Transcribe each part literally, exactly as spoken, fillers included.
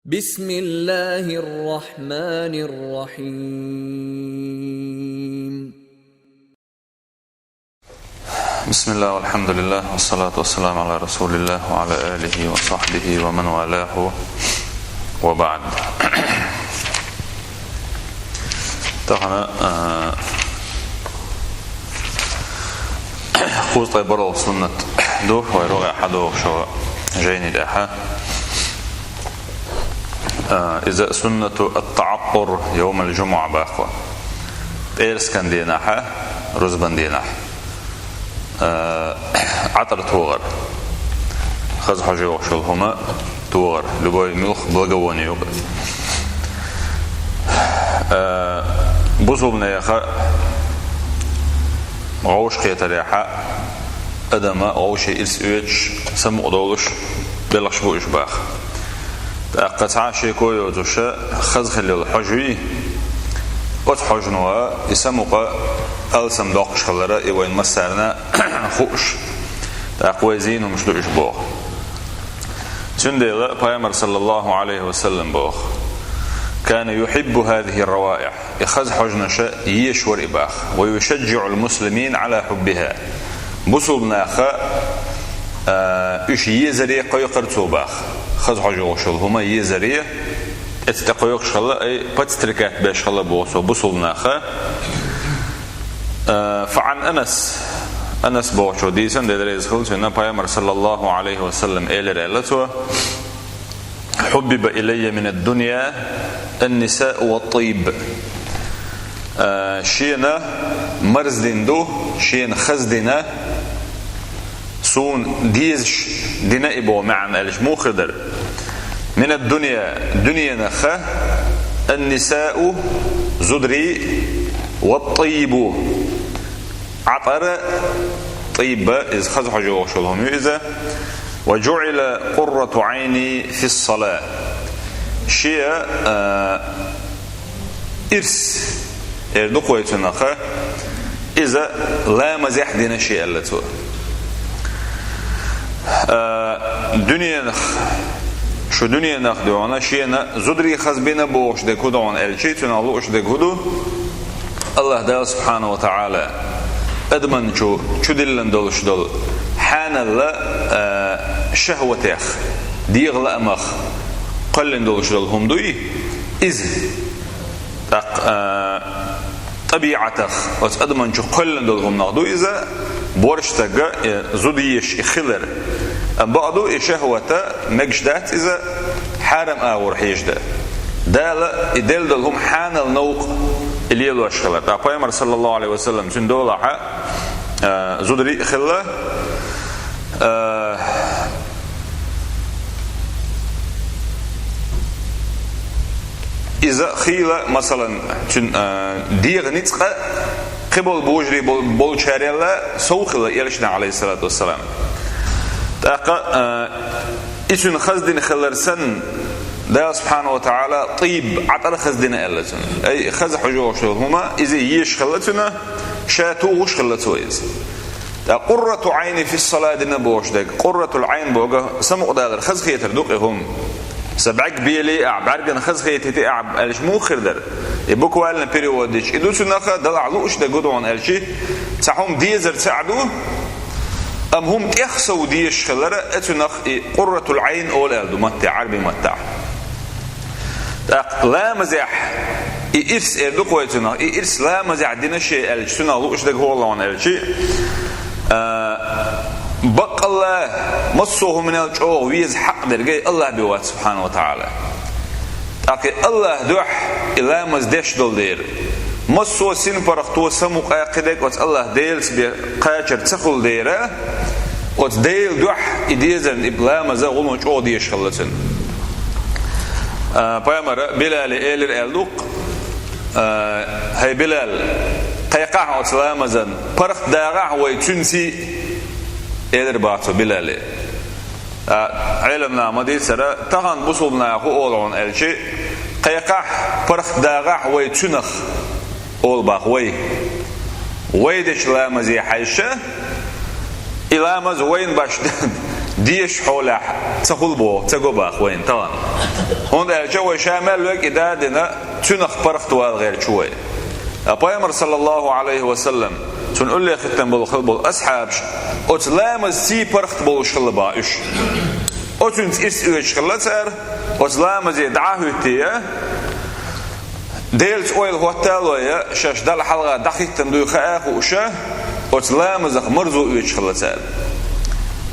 بسم الله الرحمن الرحيم. بسم الله والحمد لله والصلاة والسلام على رسول الله وعلى آله وصحبه ومن والاه وبعد. Тахан, а, кхузткъеи бархӀалгӀа суннат ду, вай рогӀехь хьадогӀуш йолу жайни тӀехь. А, иза суннату ат-таӀаттӀур йовмал-жумуӀа боху. ПӀераскан дийнахь, рузбан дийнахь. А, Ӏатар тогӀар. Хаза хьожа йогӀуш йолу хӀума тогӀар. Любой муьлхха благовони ю-кх. А, бусулбанеха вовшахкхетарехь, адама вовшийн ирс оьцуш, самукъадолуш белхаш бу уьш боху. ТӀаккха цхьа а шеко йоцуш, хаза хилла йолу хьожа юй, оцу хьожано и самукъа алсам доккхуш хилар, и вайн массарна хууш. ТӀаккха вай зийна хӀумаш ду уьш боху. Цундела Пайхамар, саллаллаху Ӏалайхи ва саллам, боху: «Кана юхиббу хазихир-раваихь». И хаза хьожанаш езаш вара и боху. «Ва юшажжиӀул-муслимин Ӏала хуббиха». Бусулба наха, а, уьш езаре кхойкхура цо боху. Хаза хьожа йогӀуш йолу хӀума езаре, эцна тӀе кхойкхуш хилла, ай, подстрекать беш хилла боху цо бусулба наха. А, фа Ӏан Анас. Анас бохучо дийцина, Дела реза хуьлда цунна, Пайхамар, саллаллаху Ӏалайхи ва саллам, элира аьлла цо: «Хуббиба илайя минад-дунья ан-нисаъу ва ат-тиб». А, шена марздина ду, шена хаза дина, суна дезаш дина и боху маьӀна аьлча муха хир дара? Минад-дунья, дуьненах, ан-нисаъу, зударий, ва ат-тибу, Ӏатар, тиб, иза хаза хьожа йогӀуш йолу хӀума ю иза. «Ва жуӀила къуррату Ӏайни фис-сала». Шен, а, ирс, эр ду-кх вай цунах, иза ламазехь дина шен аьлла цо. А, дуьненах, шу дуьненах дуьхьал шена зударий хаза бина бохуш дерг хӀун ду аьлча, цунах лууш дерг хӀун ду? АллахӀ Дала, субхьанаху ва таӀала, адаман чу чудиллина долуш долу хьанал, а, шахӀватех, дегӀан лаамах кхоьллина долуш долу хӀума дуй иза. ТӀаккха, а, тӀабиӀатах, оцу адаман чу кхоьллина долу хӀуманах ду иза, боьрша стага, э, зуда езаш и хилар. Амма бакъду, и шахӀват мегаш дац иза, хьарам агӀор хьежа дан. Дала и делла долу хӀума хьанал новкъа и лелош хилар. Ткъа Пайхамар, саллаллаху Ӏалайхи ва саллам, цуьнан долахь, а, зударий а хилла, а, иза хийла, масалан, цуьнан, а, дегӀан ницкъ а, кхиболу божарий бол-, болчарел а сов хилла элчанна, Ӏалайхиссалату вассалам. ТӀаккха, а, и цуьнан хаза дина хилар санна, Дала, субхьанаху ва таӀала, тӀийб, Ӏатар хаза дина аьлла цунна. Ай, хаза хьожа йогӀуш йолу хӀума, иза езаш хилла цунна, ша тухуш хилла цо иза. Ткъа къуррату Ӏайни фис-сала дина бохуш дерг. Къурратул Ӏайн бохург самукъадалар, хазахетар ду-кх и хӀума. Сан бӀаьрг белий ахь, бӀаьргана хазахетийти ахь аьлча муха хир дара? И буквально перевод дича, и ду цунах, Далла лууш дерг хӀун ду аьлча, цхьа хӀума дезар цхьаъ ду, амма хӀума тӀех сов дезаш хилар, и цунах и къурратул Ӏайн олу аьлла ду матте, Ӏарбийн маттахь. ТӀаккха ламазехь и ирс эр ду-кх вай цунах, и ирс ламазехь дина шен аьлча, цунах лууш дерг хӀун ду аьлча, а, баккъалла массо а хӀуманел чӀогӀа веза хьакъ дерг и АллахӀ бен вац, субхьанаху ва таӀала. ТӀаккха и АллахӀ дуьхьа и ламаз деш долу дела, массо а синпаргӀато, самукъа, кхидерг оцу АллахӀ Делаца бен кхачар ца хуьлу дела, оцу Делан дуьхьа и дезарна и ламаз гӀуллакх чӀогӀа дезаш хилла цуьнан. А, Пайхамара Билале элира аьлла ду-кх, а: «ХӀай Билал, кхайкхахьа оцу ламазан, паргӀат дагӀахьа вай цуьнций», — элира боху цо Билале. А, Ӏеламнаха ма-дийццара, тахана бусулба наха хӀун олу хьуна аьлча, кхайкхахьа, паргӀат дагӀахьа вай цуьнах, олу боху вай. Вай дечу ламазе хьаьжча, и ламаз вайна башха Деша хьолехь ца хуьлу боху, ца го боху вайна тахана. ХӀунда аьлча вай ша мел верг и да а дина, цуьнах паргӀатвала гӀерташ ву вай. Ткъа Пайхамар, саллаллаху Ӏалайхи ва саллам, цунна уллехь хӀиттина болу хилла болу асхьабаш, оцу ламазций паргӀат болуш хилла боху уьш. Оцуьнца ирс оьцуш хилла цара, оцу ламазе дӀа а хӀуьттий, Делаца ойла хӀотта а лой, шаьш Далла хьалха дӀахӀиттина дуй хаа а хууш, оцу ламазах марзо оьцуш хилла цара.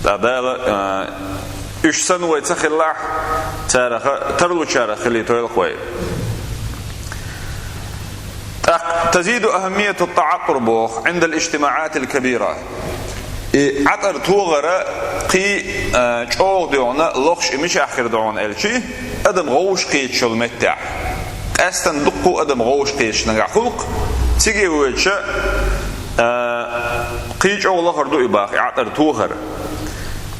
Ткъа Дала, а, уьш санна вай ца хилахь, царах тарлучарах хилийтойла вай. ТӀаккха تزيد أهمية التعطر боху عند الاجتماعات الكبيرة. И Ӏатар тогӀар кхин а, чӀогӀа дуьйна лохуш и мичахь хир ду хьуна аьлча, адам гӀовш кхеташ йолу меттехь. Къаьстина дуккха а адам гӀовш кхеташ нагахь хуьлу-кх, цига воьдуш, а, кхин чӀогӀа лахар ду и боху, и Ӏатар тогӀар.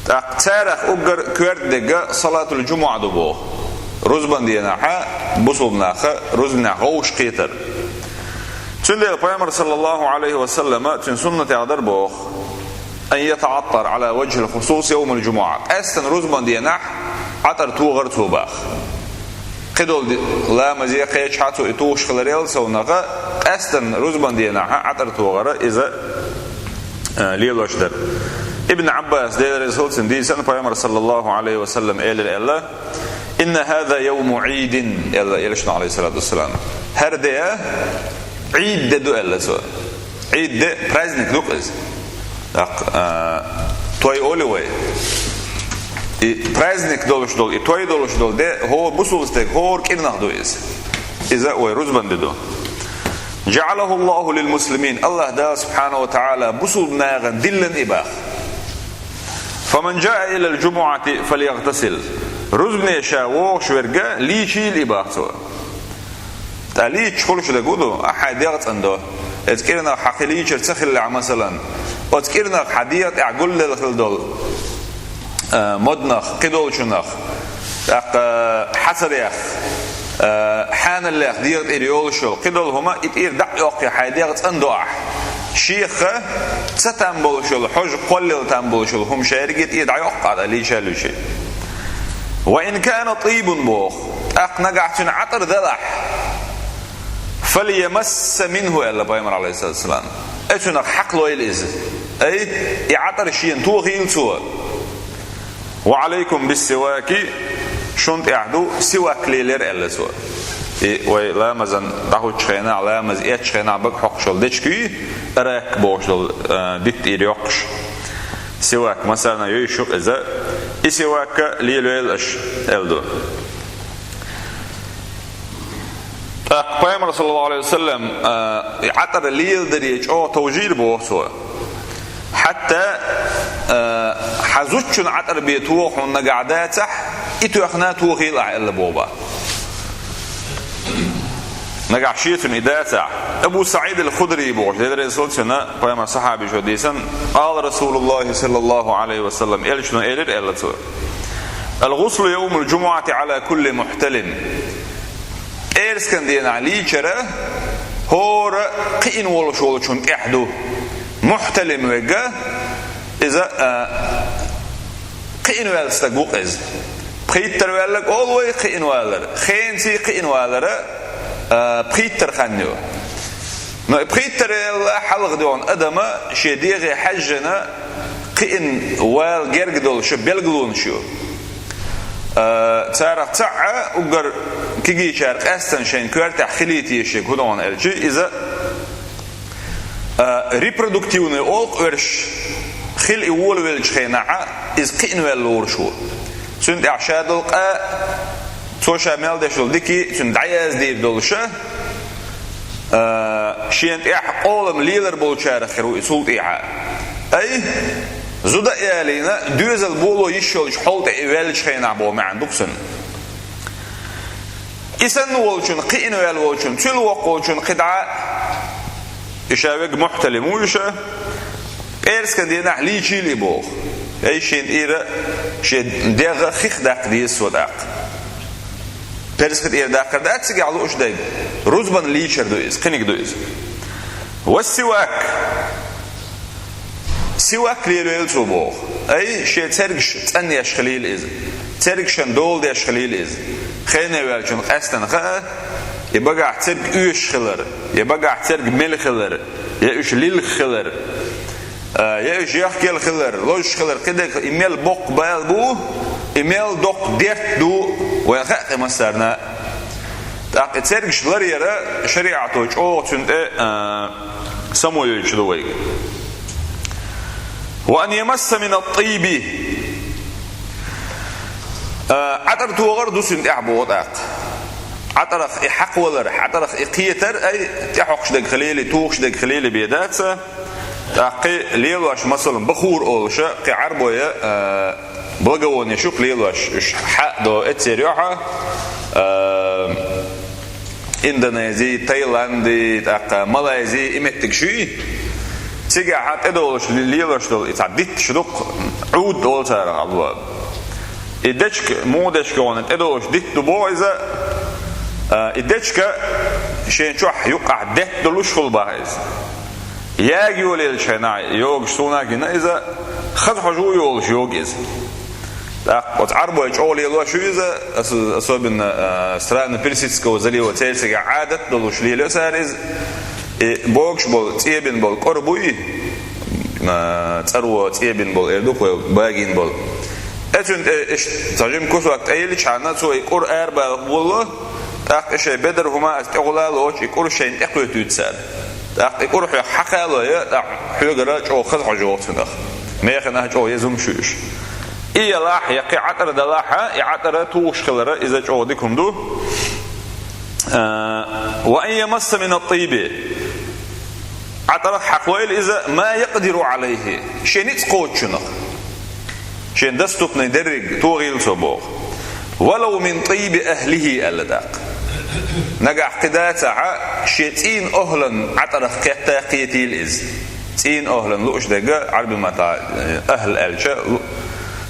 ТӀаккха царах уггар коьрта дерг салатул-жумуӀа ду боху. Рузбан денахь бусулба нах рузбанехь гӀовш кхетар. Цундела Пайхамар, саллаллаху Ӏалайхи ва саллама, цуьнан суннатех дара боху: أن يتعطر على وجه الخصوص يوم الجمعة. Къаьстина рузбан денахь Ӏатар тогӀар цо боху. Кхидолу ди-, ламазе кхечахьа цо и тухуш хиларал совнаха, къаьстина рузбан денахь Ӏатар тогӀар иза, а, лелош дара. Ибн Ӏаббаса, Дела реза хуьлда цунна, дийцина, Пайхамар, саллаллаху Ӏалайхи ва саллам, элира аьлла: إن هذا يوم عيد, аьлла Элчано, Ӏалайхиссалату вассалам. ХӀара де Ӏид де ду, аьлла цо. Ӏид де праздник ду-кх иза. ТӀаккха, а, той олу вай. И праздник долуш долу, и той долуш долу де хӀора бусулба стеган хӀора кӀирнах ду иза. Иза вай рузбан де ду. جعله الله للمسلمين. АллахӀ Дала, субхьанаху ва тагӀала, бусулба нахана диллина и боху. فمن جاء إلى الجمعة فليغتسل. Рузбане ша вогӀуш верг лийчийла и боху цо. ТӀаккха лийчаш хуьлуш дерг хӀун ду, ахь хьайн дегӀ цӀандо. Оцу кӀирнах хьан кхин лийчар ца хиллехь, масалан, оцу кӀирнах хьан дегӀа тӀехь гулделла хилла долу, а, моднах, кхидолчунах, тӀаккха, а, хьацарех, а, хьаналлех дегӀа тӀера йолуш йолу кхидолу хӀума, и тӀера дӀа а йоккхий, хьайн дегӀ цӀандо ахь. Шех ца там болуш йолу, хьожа кхоллал там болуш йолу хӀума шаьрга тӀера дӀайоккху ахь, лийча а луьйчий. وإن كان طيب, боху, тӀаккха нагахь цуьнан Ӏатар далахь, فليمس منه, аьлла Пайхамар, Ӏалайхиссалату вассалам. Ай, цуьнах хьакхалойла иза. Ай, и Ӏатар шена тохийла цо. وعليكم بالسواك, шуна тӀехь ду сивак лелор, аьлла цо. И вай ламазан дӀахӀуттучу хенахь, ламаз эцначу хенахь бага хьокхуш йолу дечиг юй, арак бохуш долу, а, дитта тӀера йоккхуш. Сивак массарна а йовзуш ю-кх иза. И сивак лелойла аша, аьлла ду. ТӀаккха Пайхамар, саллаллаху Ӏалайхи ва саллам, а, и Ӏатар леладаре чӀогӀа товжийра боху цо. Хьатта, а, хьан зудчун Ӏатар бен тоха хьуна нагахь дацахь, и тоьхна тохийла ахь, аьлла боху боху. Нагахь шен цуьнан и дацахь. Абу СаӀид ал-Худри бохуш, Дела реза хуьлда цунна, Пайхамар сахьабичо дийцина, قال رسول الله صلى الله عليه وسلم, Элчано элира аьлла цо: الغسل يوم الجمعة على كل محتلم. ПӀераскан денахь лийчар хӀора кхиъна волуш волчун тӀехь ду. Мухьталим верг, иза, а, кхиъна ваьлла стаг ву-кх иза. Пхийттара ваьлларг олу вай кхиъна валар, хенаций кхиъна валар, а, пхийттара хан ю. Но и пхийттара ваьлла хьалха дуьйна адам шен дегӀе хьаьжжина кхиъна вала герга долуш белгалонаш ю. А, царах цхьаъ уггар кегийчара къаьстина шайн коьртехь хилийта езаш ерг хӀун ду аьлча, иза, а, репродуктивный олу-кх уьш, хила и волавеллачу хенахь, иза кхиъна ваьлла лоруш ву. Цуьнан тӀехь ша долу къа, цо ша мел деш долу дика, цуьнан дӀаяздийр долуш, а, шена тӀехь къолам лелар болчарах хир ву и цул тӀехьа. Ай, зуда а ялийна, доьзал боло йиш йолчу хьол тӀе и ваьллачу хенахь боху маьӀна ду-кх цуьнан. И санна волчун, кхиъна ваьлла волчун, цуьлвоккха волчун кхидӀа, и ша верг мухьталим ву и ша, пӀераскан денахь лийчийла и боху. Ай, шена тӀера шен дегӀ хих даккха деза цо тӀаккха. ПӀераскан тӀера даккхар дац цигахь лууш дерг. Рузбан лийчар ду иза, кхиниг ду иза. Ва сивак. Сивак лелойла цо боху. Ай, шен цергаш цӀанъеш хилийла иза. Цергашна дола деш хилийла иза. Хене ваьллачунна къаьстина хаа, и багахь церг оьшуш хилар, я багахь церг мел хилар, я уьш лилха хилар, а, я уьш яхкел хилар, лозуш хилар, кхидерг и мел боккха бала бу, и мел доккха дерт ду, вайна хаьа кхин массарна. ТӀаккха и цергаш ларъяр шариӀато чӀогӀа цунна тӀе, а, само йойтуш ду вайга. «Ва ан ямасса мина т-тӀийби». А, Ӏатар тохар ду цунна тӀехь боху тӀаккха. Ӏатарах и хьакхавалар, Ӏатарах и кхетар, ай, тӀехьокхуш дерг хилийла, тухуш дерг хилийла бен дац. ТӀаккха и лелош, масала, бахур олуш, кхин Ӏарбой, а, благовони шу-кх лелош, уьш хьа а до эццер йохьа, а, Индонези, Таиланди, тӀаккха Малайзи, и меттигаш ю и. Цигахь тӀедолуш лелош долу и цхьа дитташ ду-кх, Ӏуд олу царах, Ӏабдулла. И дечка, муха дечка гӀуна тӀедолуш дитт ду боху иза, а, и дечка шен чохь юккъахь детта долуш хуьлу баха иза. Яга йолаелча хенахь йогуш суна а гина иза, хаза хьожа йолуш йогу иза. ТӀаккха оцу Ӏарбой чӀогӀа лелош ю иза, ос-, особенно, а, страны Персидского залива, церан цигахь Ӏадат долуш лелайо цара иза. И богуш болу, цӀе бина болу кӀора буй, а, цӀаро цӀе бина болу, эр ду-кх вай, багийна болу. Оцунна тӀе иштта цхьа жима кусок тӀейилличхьана, цо и кӀур арабала волало, тӀаккха и шайн бедар хӀума аса тӀехула а лоцуш, и кӀур шайна тӀекхетуьйту цара. ТӀаккха и кӀур хьоьх хьакхалой, тӀаккха хьоьгара чӀогӀа хаза хьожа йогӀу цунах. Механахь чӀогӀа еза хӀума шу уьш. И ялахь, я кхин Ӏатар далахь, и Ӏатар тухуш хилара, иза чӀогӀа дика хӀума ду. А, «ва ан ямасса мина т-тӀийби». Ӏатарах хьакхойла иза, «ма якъдиру Ӏалайхи», шен ницкъ кхочучунах. Шен доступный дерриг тохийла цо боху. «Валав мин тӀийби ахлихи», аьлла тӀаккха. Нагахь кхин дацахь, шен цӀийнан охӀлан Ӏатарах кхетта а кхетийла иза. ЦӀийнан охӀлан лууш дерг, Ӏарби маттахь, э, ахӀл аьлча, лу-,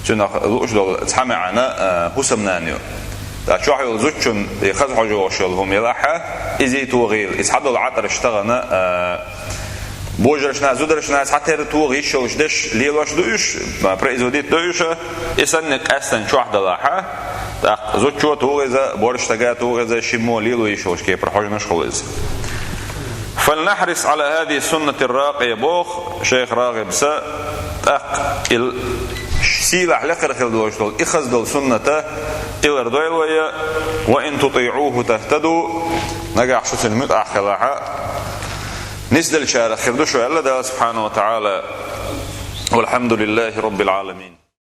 цунах лууш долу цхьа маьӀна, э, хӀусамнана ю. Ткъа чохь йолу зудчун и хаза хьожа йогӀуш йолу хӀума елахь, иза а тохийла, и цхьадолу Ӏатарш тахана, э, божаршна, зударшна цхьатерра тоха йиш йолуш деш лелош ду уьш, производить до уьш, и санна къаьстина чохь далахь, тӀаккха зудчо а тоха иза, боьрша стага а тоха иза, шиммо лело йиш йолуш кепара хьожанаш хуьлу иза. «Фалнахьрис Ӏала хӀазихи с-суннати р-ракъия», боху шайх РагӀибас, тӀаккха и сийлахь лекхара хила долуш долу, и хаза долу сунната тӀелар дойла вай, «ва ин тутиӀуху тахтаду», нагахь шу цуьнан муьтӀахь хилахь, нисделлачарах хир ду шу, аьлла Дала субхьанаху ва таӀала. Валхьамдулиллахи раббил Ӏаламин.